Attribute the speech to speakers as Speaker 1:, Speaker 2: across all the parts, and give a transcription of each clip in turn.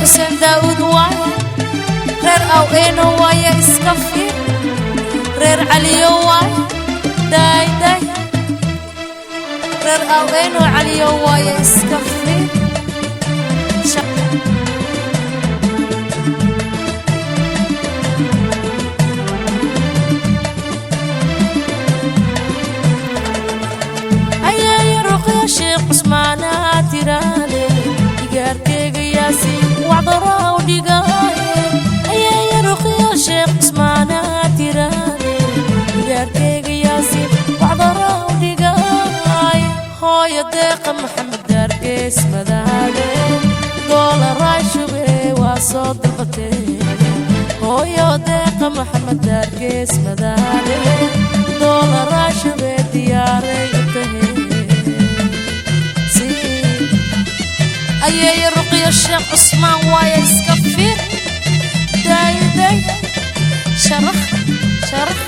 Speaker 1: Xuseen Daa'uud waaye, reer Aw Eeno waaye, iska fiir. Reer Caliyo waaye, daay daay. Reer Aw Eeno Caliyo waaye, iska fiir. Ayeeyo Ruqya Sheekh Cusmaanaa tiraade, igaarkeyga Yaasiin wacdaraw dhigaaye. Ayeeyo Ruqya Sheekh Cusmaanaa tiraade, igaarkeyga Yaasiin wacdaraw dhigaaye. Hooyo Deeqa Maxamed Daargees madaade, doolaraashube waa soo dalbatee. Hooyo Deeqa Maxamed Daargees madaade, doolaraashube diyaaray u tahe. Ayeeyo Ruqyo Sheekh Cusmaan waaye, iska fiir. Daayday, sharax sharax.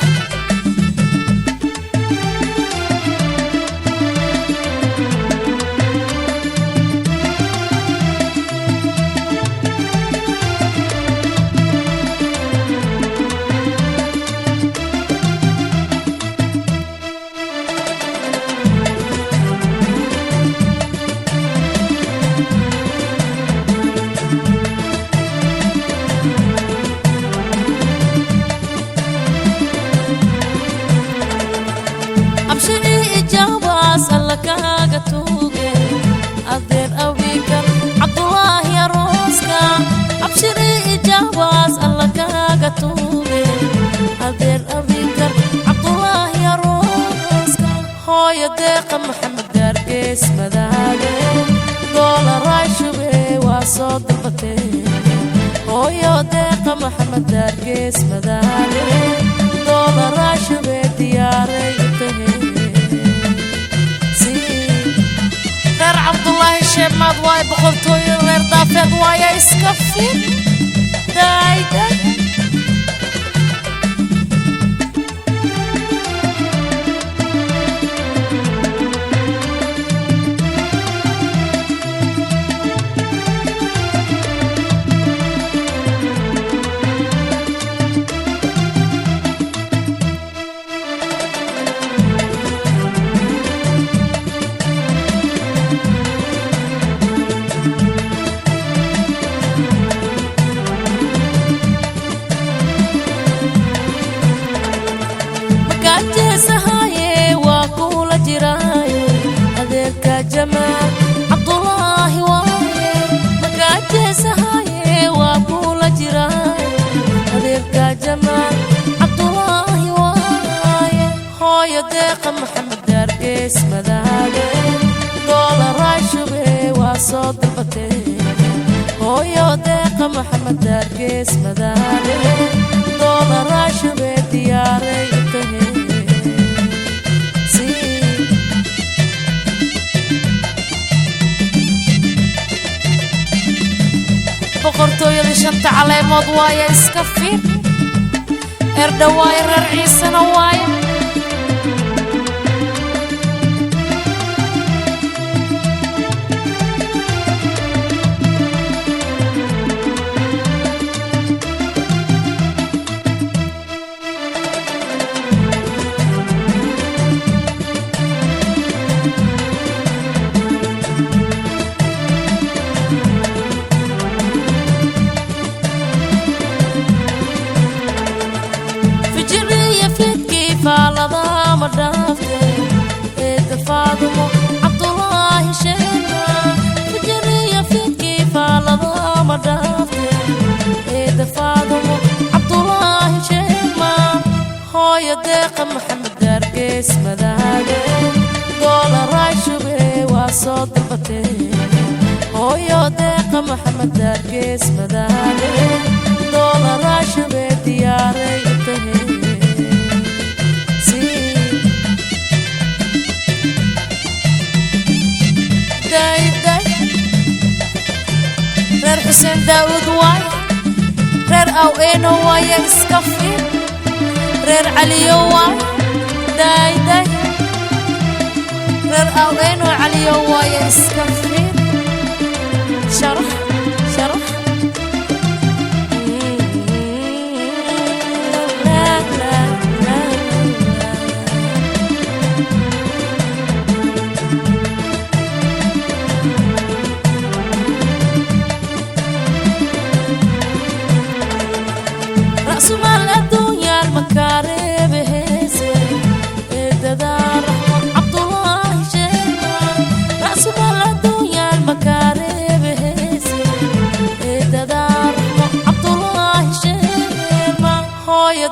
Speaker 1: Abshirii ijaabaas alla kaaga tuuge, adeer Abiikar Cabdulaahi arooska. Abshirii ijaabaas alla kaaga tuuge, adeer Abiikar Cabdulaahi arooska. Hooyo Deeqa Maxamed Daargees madaade, doolaraashube waa soo dalbatee. Hooyo Deeqa Maxamed Daargees madaade, doolaraashube diyaaray u tahe. Reer Cabdulaahi Sheemaad waaye, boqortooyada reer Daafeed waaye, iska fiir. Daayday. Makaajeesahaaye waa kuula jiraaye, adeerka Jamaal Cabdulaahi waaye. Makaajeesahaaye waa kuula jiraaye, adeerka Jamaal Cabdulaahi waaye. Hooyo Deeqa Maxamed Daargees madaade, doolaraashube waa soo dalbatee. Hooyo Deeqa Maxamed Daargees madaade, doolaraashube diyaaray u tahe. Boqortooyada shanta caleemood waaye, iska fiir. Erdha waaye, reer Ciisena waaye. Fijiriya fiidkii faalada ma dhaafte, eedda Faadumo Cabdulaahi Sheema. Fijiriya fiidkii faalada ma dhaafte, eedda Faadumo Cabdulaahi Sheema. Hooyo Deeqa Maxamed Daargees madaade, doolaraashube waa soo dalbatee. Hooyo Deeqa Maxamed Daargees madaade, doolaraashube diyaaray u tahe. Daayday. Reer Xuseen Daa'uud waaye, reer Aw Eeno waaye, iska fiir. Reer Caliyo waaye, daayday. Reer Aw Eeno Caliyo waaye, iska fiir. Sharax sharax.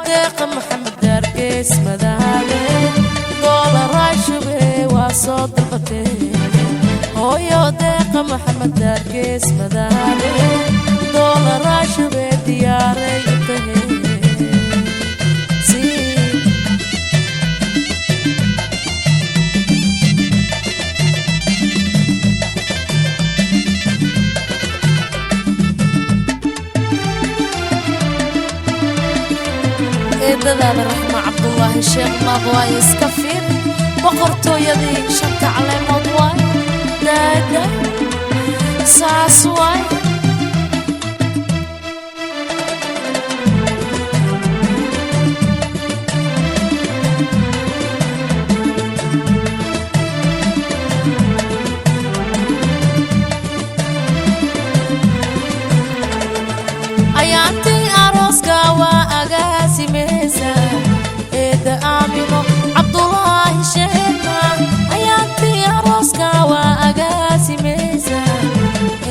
Speaker 1: Deeqa Maxamed Daargees madaale doolaraashube waa soo dalbatee. Hooyo Deeqa Maxamed Daargees madaale doolaraashube diyaaray u tahe. Eedadaada Raxma Cabdulaahi Sheekh Maad waaye, iska fiir. Boqortooyadii shanta caleemood waay, daada saas waay. Ayaantii arooska waa agaasimaysa eedda Aamino Cabdulaahi Sheekha. Ayaantii arooska waa agaasimaysa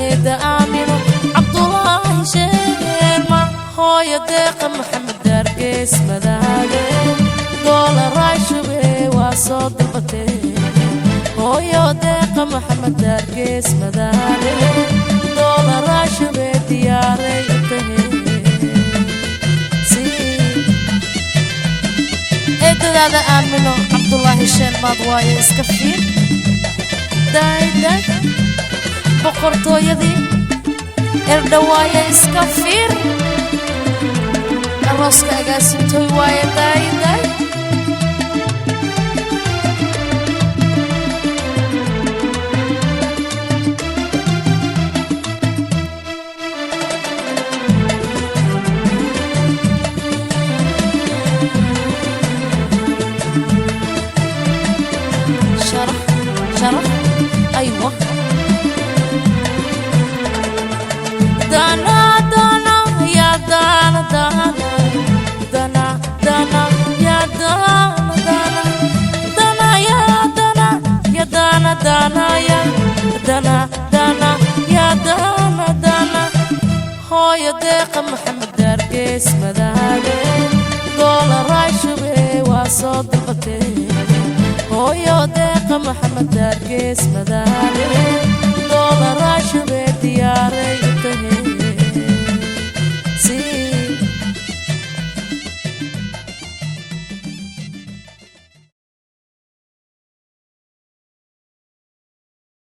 Speaker 1: eedda Aamino Cabdulaahi Sheekma. Hooyo Deeqa Maxamed Daargees madaale doolaraashube waa soo dalbatee. Hooyo Deeqa Maxamed Daargees madaale doolaraashube diyaaray u tahe. Eedadaada Aamino Cabdulaahi Sheenmaad waaye, iska fiir, daayday. Boqortooyadii Erdha waaye, iska fiir. Arooska agaasintoy waaye, daayday. شرح شرح، أيوة. دانا دانا يا دانا دانا دانا دانا يا دانا دانا دانا يا دانا يا دانا دانا يا دانا دانا يا دانا دانا. Hooyo Deeqa Maxamed Daargees madaale doolaraashube waa soo dalbatee. Hooyo Deeqa Maxamed Daargees madaale.